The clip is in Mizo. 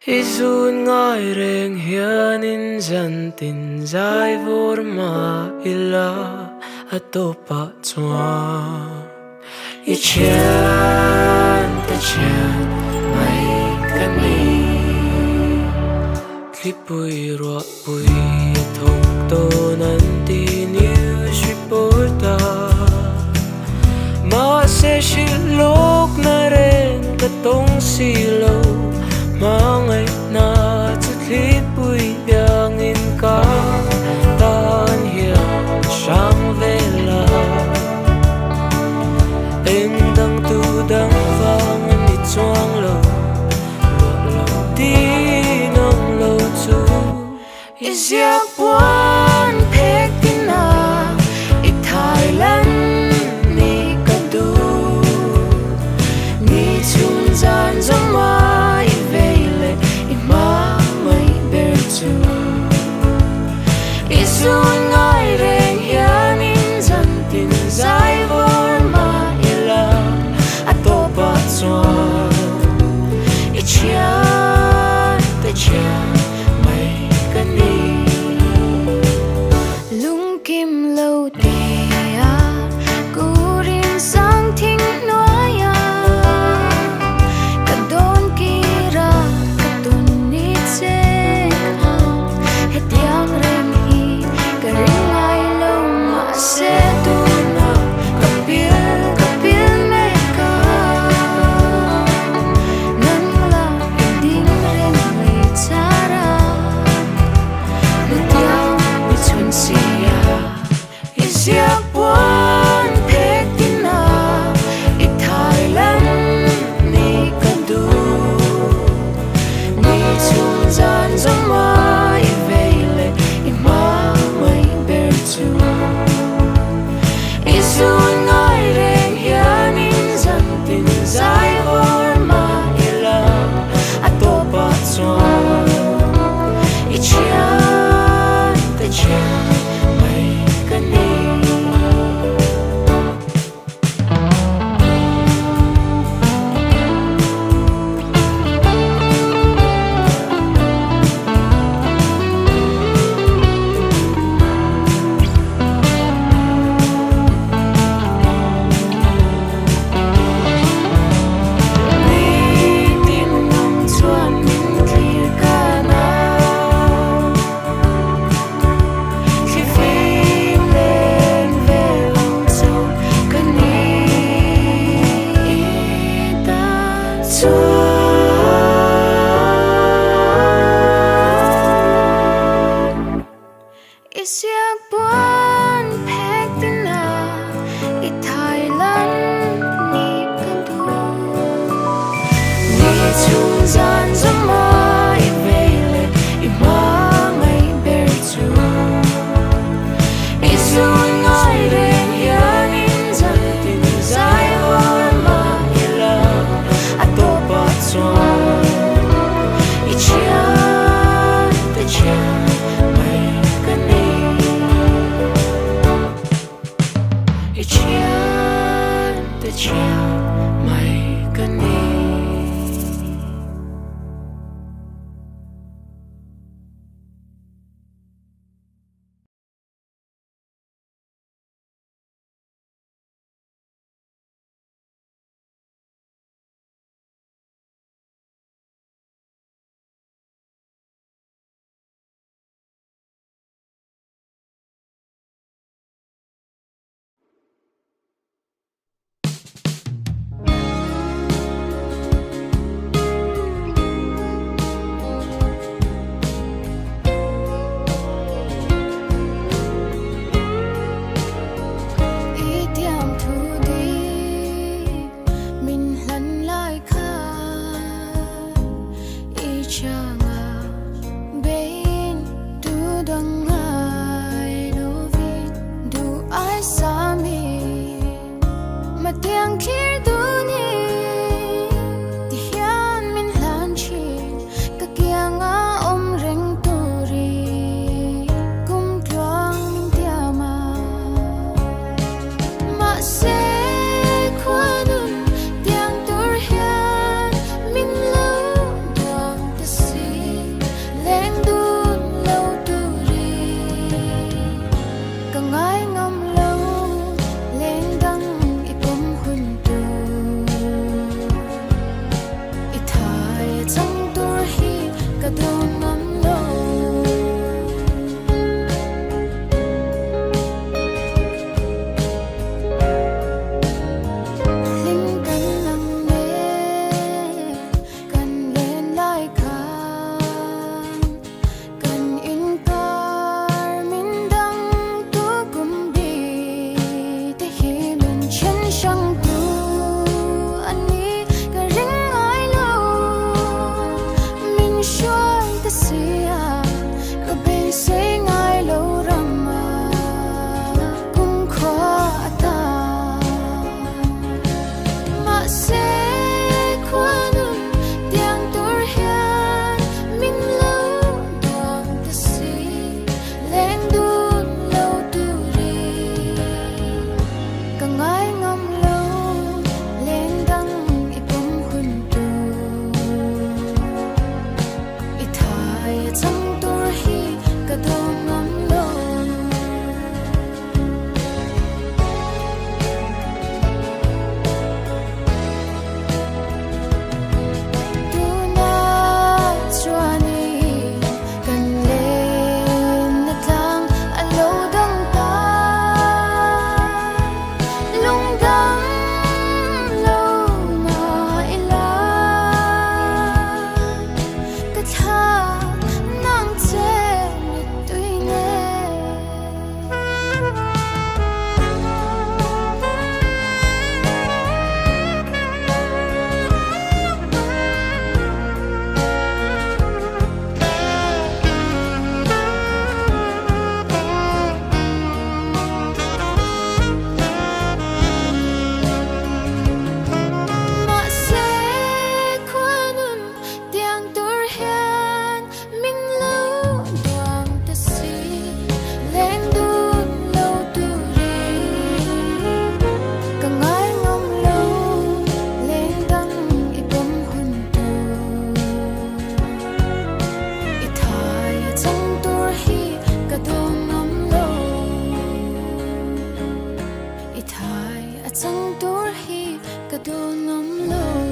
I zun ngai reng hianin zan tin zai vawr mah ila a tawpah chuan i thian te thian mai ka ni. Thlipui ruahpui a thawk dawn an ti news report a, mahse hrilh lawkna reng ka tawng si lo, hmangaihna chu thlipui iangin ka tan hian hrang vel a, eng dang tu dang vang a ni chuang lo. Luah lo tin ang lo chu i ziak puan phek tin a i thai lan ni ka duh. Ni chhung zan zawm a i vei leh i hma mai ber chu i zun ngai reng hianin zan tin zai vawr mah ila a tawpah chuan i thian te thian mai ka ni. Lungkim lo te a kurin sang thing hnuai a, ka dawn kir a ka tawn ni che kha, hetiang reng hi ka ring ngai lo mahse tuna ka pil ka pil mek a, nang la i ding reng mai char a, hetiang mi chhun si a i ziak puan phek tin a i thai lan ni ka duh. Ni chhung zan zawm a i vei leh i hma mai ber chu i zun ngai reng hianin zan tin zai vawr mah ila a tawpah chuan i thian te thian mai ka ni. Nitin nang chuan min thlir kan a, thlifim leng vel ang chu ka ni ta chuan. I siak puan phek tin a i thai lan ni ka duh. Ni chhung zan zawm a i vei leh i hma mai ber chu i zun ngai reng hianin zan tin zai vawr mah ila a tawpah chuan i thian te thian mai ka ni. I thian te thian mai ka ni. I tiam thu di min hlan lai kha i changa bein tu dang ngai lovin duh ai sa mi mà tiang thlir dun hi ti hian min hlan thin ka kianga awm reng turi kum tluang min tiam a mahse khuanun tiang tur hian min lo duang ta si. A chang tur hi ka dawn ngam lo.